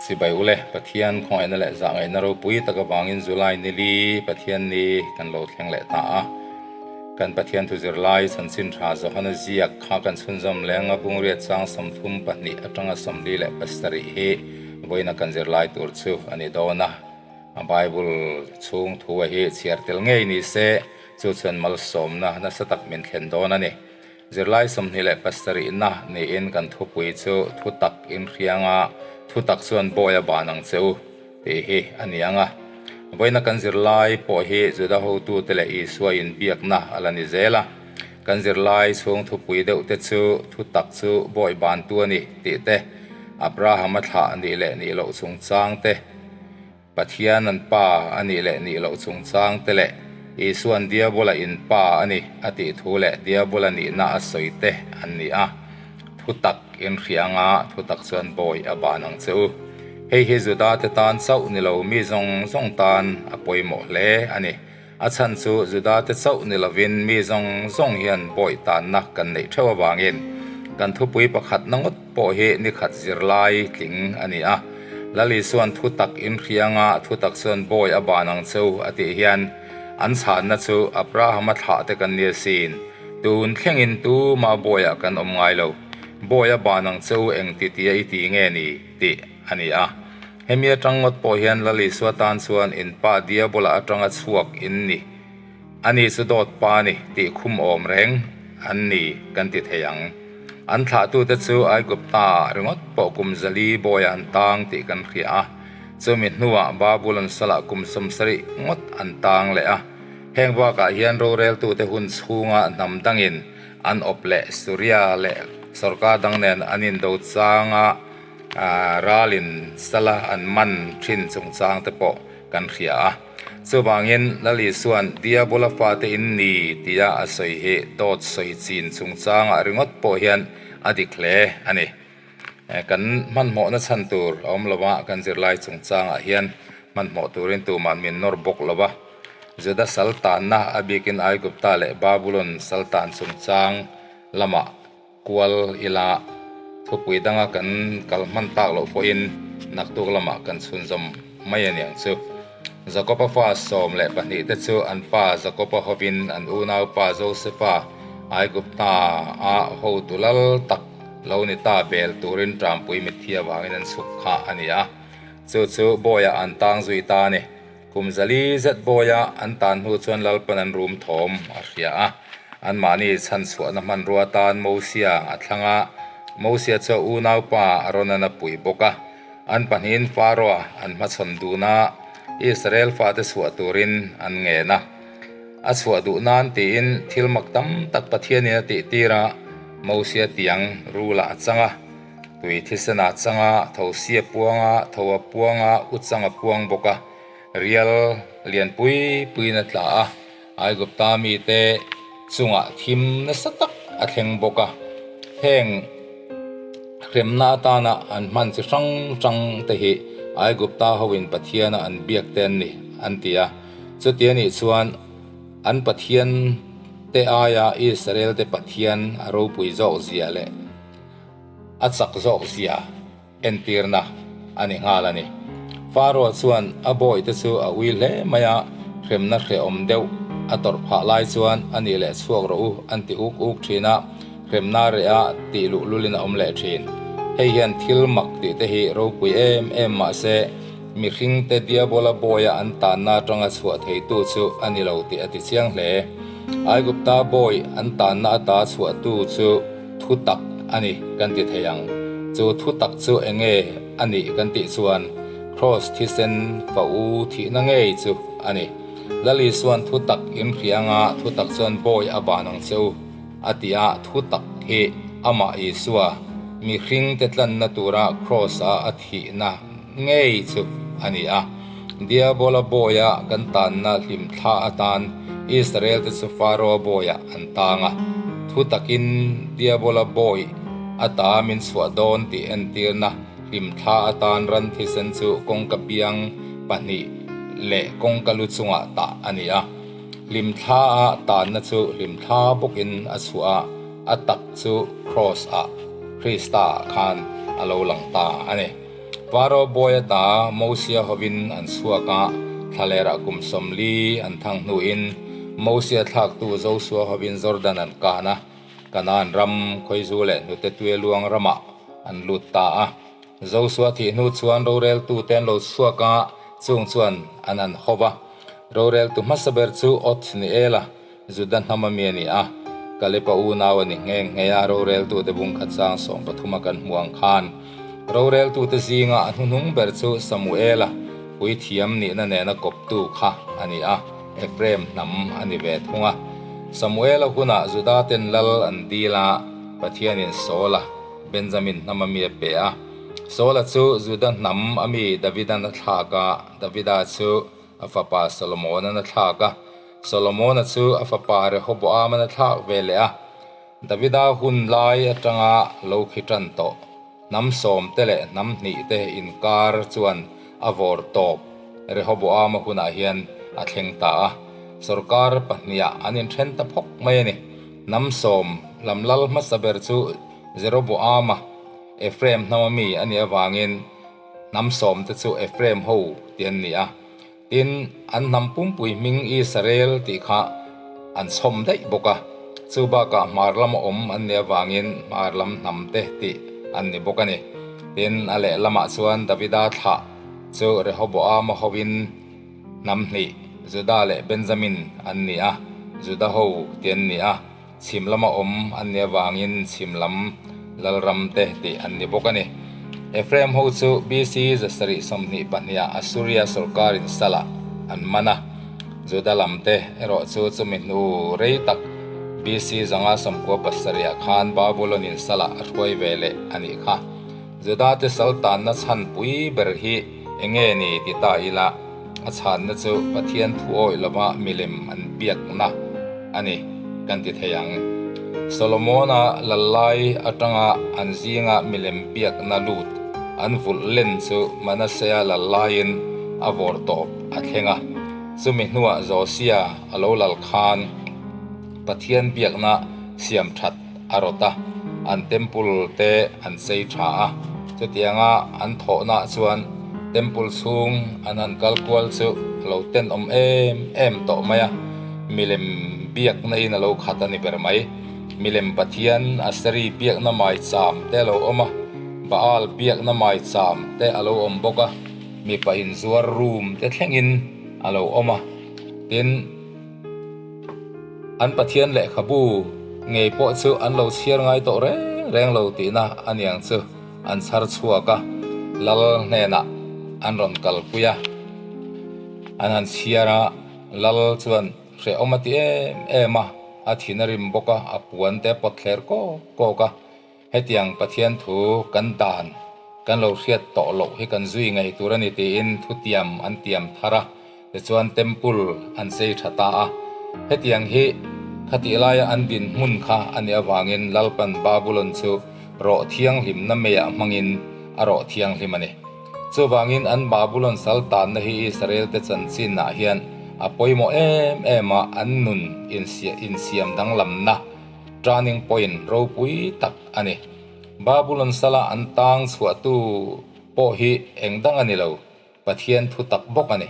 Chibai ule, Pathian khawngaihna leh zahngaihna ropui tak avangin July nili Pathian ni kan lo thleng leh ta a. Kan Pathian thu zirlai chanchin tha Johana ziak kha kan chhunzawm leng a, bungriat chang 32 atanga 47 hi vawiina kan zirlai tur chu a ni dawn a. A Bible chhung thu a hi chhiar tel ngei ni se, chu chuan malsawmna nasa tak min thlen dawn a ni. Zirlai 27na niin kan thupui chu Thutak inhrianga thutak chuan bawi a ban ang che u tih hi a ni ang a. Vawiina kan zirlai pawh hi Juda hotute leh Isua inbiakna a la ni zel a. Kan zirlai chhung thupui deuh te chu Thutak chu bawi bantu a ni tih te, Abraham-a thlah nih leh nih loh chungchang te, Pathian an Pa a nih leh nih loh chungchang te leh Isua'n Diabola in Pa a ni a tih thu leh Diabola nihna a sawi te an ni a. Thutak in hria anga thutak chuan bawi a ban ang che u. Hei hi Juda te tan chauh ni lo mi zawng zawng tan a pawimawh hle a ni. A chhan chu Juda te chauh ni lovin mi zawng zawng hian bawi tanna kan neih theuh avangin kan thupui pakhatna ngawt pawh hi nikhat zirlai tling a ni a. Lal Isua'n thu tak inhrianga thu tak chuan bawi a ban ang cheu a tih hian an chhanna chu Abrahama thlah te kan ni asin, tun thlengin tumah bawiah kan awm ngai lo, bawi a ban ang cheu eng ti tia i ti nge ni tih a ni a. Hemi atang ngawt pawh hian Lal Isua tan chuan in pa Diabola atanga chhuak in ni, ani chu dawt pa a ni tih khum awm reng an ni kan ti thei ang. An thlahtute chu Aigupta ah ringawt pawh kum zali bawiah an tang tih kan hria a, chumi hnuah Babulon salah kum 70 ngawt an tang leh a. Heng bakah hian roreltute hun chhunga hnam dangin an awp leh Suria leh sorkar dang nen an indo changa ralin sala an man thin chungchang te pawh kan hria a. Chuvangin Lal Isua'n Diabola fate in ni tia a sawi hi dawt sawi chin chungchangah ringawt pawh hian a dik hle a ni. Kan hmanhmawhna chhan tur a awm lo a, kan zirlai chungchangah hian hmanhmawh turin tuman min nawr bawk lo va. Juda saltanna a bikin Aigupta leh Babulon saltan chungchang lamah Kual ila thupui danga kan kal hman tak loh pawhin naktuk lamah kan chhunzawm mai a niang chu. Jakob-a fa 12 te chu an pa Jakob-a hovin an unaupa Josefa Aigupta-a hotu lal tak lo ni ta bel turin ṭampui mitthi avangin an chhuk kha a ni a, chu chu bawiah an tang zui ta a ni. Kum zali zet bawia an tan hnu chuan Lalpan an rum thawm a hria a, anmahni chhanchhuahna hmanrua atan Mosia a thlang a, Mosia chu a unaupa Aaron-an a pui bawk a. An pahnihin Pharaoh-a an hmachhawn dun a, Israel fate chhuah turin an ngen a. A chhuah duh nan tiin thil mak tam tak Pathianin a tihtir a, Mosia tiang rula a chang a. Tui thisen ah chang a, tho si a puang a, tho a puang a, u chang a puang bawk a, rial lian pui puiin a tla a, Aigupta mite chungah thim nasa tak a thleng bawk a, heng hremna atana an hman chi hrang hrang te hi Aigupta hoin Pathiana an biak te an ni an ti a, chuti anih chuan an Pathian te aia Israel te Pathian a ropui zawk zia leh A chak zawk zia entirna a ni nghal a ni. Pharaoh chuan a bawihte chu a ui hle mai a, hremna hrehawm deuh a tawrh phah lai chuan a nih leh chhuak rawh u an ti uk uk thin a, hremna reh a tih luh lulin a awm leh thin. Hei hian thil mak tih te hi ropui em em mah se, mihringte Diabola bawia an tanna atanga chhuah theitu chu a ni lo tih a ti chiang hle. Aigupta bawi an tanna ata chhuahtu chu Thu tak a ni kan ti thei ang. Chu thu tak chu eng nge a nih kan tih chuan Kraws thisen fa u thihna ngei chu a ni. Lal Isua'n thu tak in hria anga thu tak chuan bawi a ban ang che u a ti a, thu tak hi amah Isua mihring te tlanna tura Kraws a a thihna ngei chu a ni a. Diabola bawia kan tanna hlimthla atan Israel te chu Pharaoh bawiah an tang a, thu takin Diabola bawi ata min chhuah dawn tih entirna hlimthla atan ran thisen chu kawngka piang pahnih leh kawngka lu chungah tah a ni a. Hlimthla a tanna chu hlimthla bawkin a chhuah a, a tak chu Kraws ah Krista ah khan a lo lang ta a ni. Faro bawi ata Mosia hovin an chhuak a, thlalerah kum 40 an thang hnuin Mosia thlaktu Josua hovin Jordan an kan a, Kanaan ram khawizu leh hnute tui luang ramah an lut ta a. Josua thih hnu chuan roreltute an lo chhuak a, chung chuan an an ho va. Roreltu hmasa ber chu Othniela, Juda hnam ami a ni a, Kalepa unau a ni nghe nghe a, roreltute bung khat chang 13 a kan hmuh ang khan. Roreltute zinga a hnuhnung ber chu Samuela, puithiam nihna nena kawptu kha a ni a, Ephraim hnam a ni ve thung a. Samuela hunah Juda ten lal an dil a, Pathianin Saula, Benjamin hnam ami a pe a. Saula chu Juda hnam ami Davidan a thlak a, Davida chu a fapa Solomonan a thlak a, Solomona chu a fapa Rehoboaman a thlak ve leh a. Davida hun lai atanga lo khi tan tawh hnam sawmte leh hnam hnihte inkar chuan a vawr tawp Rehoboama hunah hian a thleng ta a. Sorkar pahniha an inthen ta phawk mai a ni. Hnam sawm lam lal hmasa ber chu Jeroboama, Ephraim hnama mi a nih avangin hnam sawmte chu Ephraim ho tih an ni a. Tin, an hnam pumpui hming Israel tih kha an chhawm daih bawk a, chu bakah hmar lama awm an nih avangin hmar lam hnam te tih an ni bawk a ni. Tin, a lehlamah chuan Davida thlah chu Rehoboama hovin hnam hnih, Juda leh Benjamin an ni a, Juda ho tih an ni a, chhim lama awm an nih avangin chhim lam lalram te tih an ni bawk a ni. Ephraim ho chu BC 722 ah Assuria sorkarin salah an man a, Juda lam te erawh chu chumi hnu rei tak BC 597 ah khan Babylon-in salah a hruai ve leh a nih kha. Juda te sal tanna chhan pui ber hi eng nge ni ti ta ila, a chhanna chu Pathian thu awih lova milem an biakna a ni kan ti thei ang. Solomona lal lai atanga an zinga milem biakna lut an vulh len chu Manasea lal laiin a vawr tawp a thleng a. Chumi hnuah Josia a lo lal khan Pathian biakna siam that a rawt a, an temple te an chei tha a, chutianga an thawhnaah chuan temple chhung an han kal kual chu a lo tenawm em em tawh mai a, milem biakna in a lo khat a ni ber mai. Milem pathian Aseri biakna maicham te a lo awm a, Baal biakna maicham te a lo awm bawk a, mipa inzuar room te thlengin a lo awm a, tin, An Pathian lehkhabu ngei pawh chu an lo chhiar ngai tawh reng reng lo tihna a niang chu an chhar chhuak a, lal hnenah an rawn kalpui a. An han chhiar a, lal chuan hrehawm a ti em em a, a thin a rim bawk a, a puan te a pawt thler kawk kawk a. Hetiang Pathian thu kan dan kan lo hriat tawh loh hi kan zui ngei tur a ni tiin thutiam an tiam thar a, tichuan Temple an chei tha ta a. Hetiang hi khatih laia an dinhmun kha a nih avangin Lalpan Babulon chu rawh thianghlimna meiah hmangin a rawh thianghlim a ni. Chuvangin an Babulon sal tanna hi Israel-te chanchinah hian a pawimawh em em a, an nun insiam danglamna Turning point ropui tak a ni. Babulon sala an tang chhuahtu pawh hi eng dang a ni lo, Pathian thu tak bawk a ni.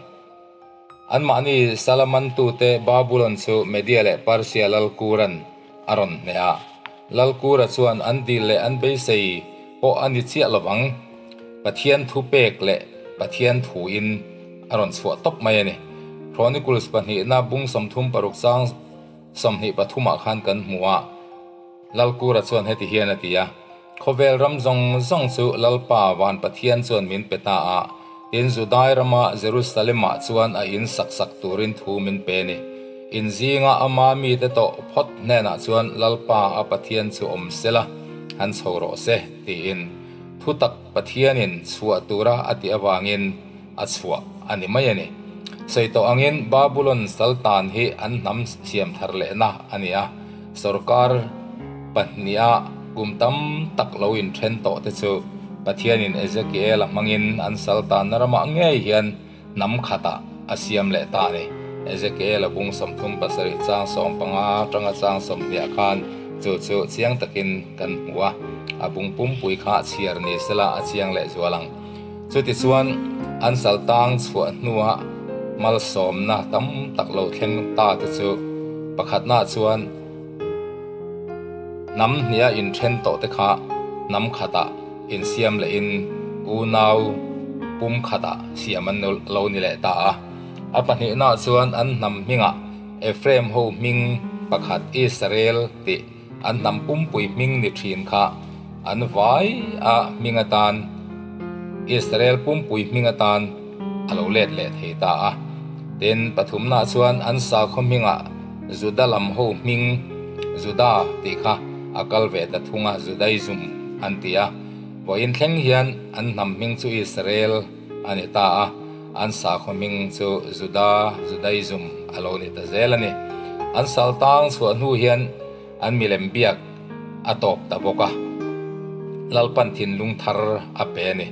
Anmahni sala mantute Babulon chu Media leh Persia lal Kuran a rawn hneh a. Lal Kura chuan an dil leh an beisei pawh a ni chiah lovang, Pathian thu pek leh Pathian thuin a rawn chhuah tawp mai a ni. Chronicles pahnihna bung 36 chang 23 ah khan kan hmu a, Lalkura chuan heti hian a ti a, Khawvel ram zawng zawng chu Lalpa van Pathian chuan min pe ta a, tin Judai rama Jerusalem-ah chuan a in sak sak turin thu min pe ni. In zinga ama mite tawh phawt hnenah chuan Lalpa a Pathian chu awm sela, han chho rawh se, tiin thutak Pathianin chhuah tura a tih avangin, a chhuah a ni mai a ni. Sawi tawh angin Babulon Sultan hi an hnam siam thar lehna a ni a, sorkar pahniha kum tam tak lo inthen tawh te chu Pathianin Ezekiel-a hmangin an Sultan-na ramah ngei hian hnam khatah a siam leh ta a ni. Ezekiel-a bung 37 chang 15 atanga chang 20 khan chu chu chiang takin kan hmu a, a bung pumpui kha chhiar ni sela a chiang leh zual ang. Chutichuan, an saltang chhuah hnua malsawmna tam tak lo thleng ta te chu pakhatna chuan hnam hniha inthen tawh te kha hnam khatah insiam lehin unau pum khatah siam an lo ni leh ta a. A pahnihna chuan an hnam hmingah Ephraim ho hming pakhat Israel tih An hnam pumpui hming ni thin kha an vai a hming atan, Israel pumpui hming atan a lo let leh thei ta a. Tin, pathumnaah chuan an sakhaw hmingah Juda lam ho hming Juda tih kha a kal ve ta thung a, Judaism an ti a. Vawiin thleng hian an hnam hming chu Israel a ni ta a, an sakhaw hming chu Juda, Judaism a lo ni ta zel a ni. An saltang chhuah hnu hian An milem biak a tawp ta bawk a, Lalpan thinlung thar a pe a ni.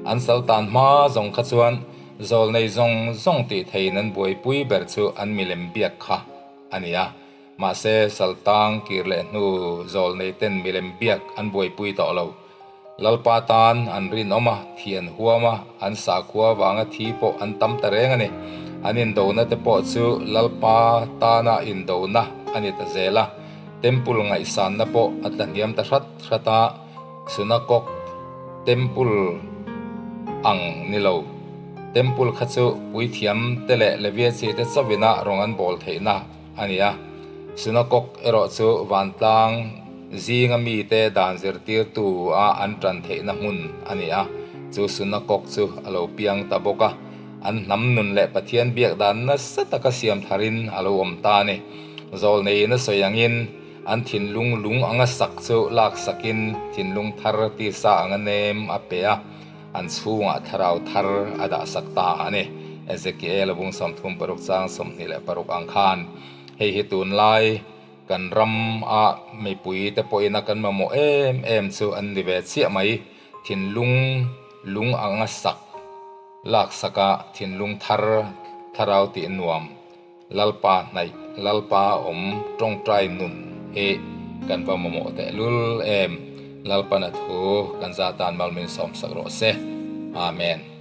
An saltan hma zawng kha chuan zawlnei zawng zawng tih theiin an buaipui ber chu an milem biak kha a ni a. Mahse, saltang kir leh hnu zawlnei ten milem biak an buaipui tawh lo. Lalpa tan an rinawm a, thi an huam a, an sakhua vanga thi pawh an tam ta reng a ni. An indona te pawh chu Lalpa tana indona a ni ta zel a, Temple ngaihsanna pawh a tla hniam ta hrat hrat a, Sunakok Temple ang ni lo. Temple kha chu puithiam te leh Leviachi te chauhina rawng an bawl theihna a ni a. Sunakok erawh chu vantlang zinga mite dan zirtirtu a an tan theihna hmun a ni a, chu sunakok chu a lo piang ta bawk a, an hnam nun leh Pathian biak dan nasa taka siam tharin a lo awm ta a ni. Zawlneiin a sawi angin an thinlung lung anga sak chu laksakin thinlung thar tisa anga nem a pe a. An chhungah thlarau thar a dah sak ta a ni. Ezekiel a bung 36 chang 26 ang khan hei hi tunlai kan ram a mipui te pawhin a kan mamawh em em chu an ni ve chiah mai. Thinlung lung anga sak lak saka thinlung thar thlarau tih nuam Lalpa hnaih, Lalpa awm tawngtai nun hi kan va mamawh tehlul em. Lalpan a thu kan zatan mal min sawmsak rawh se. Amen.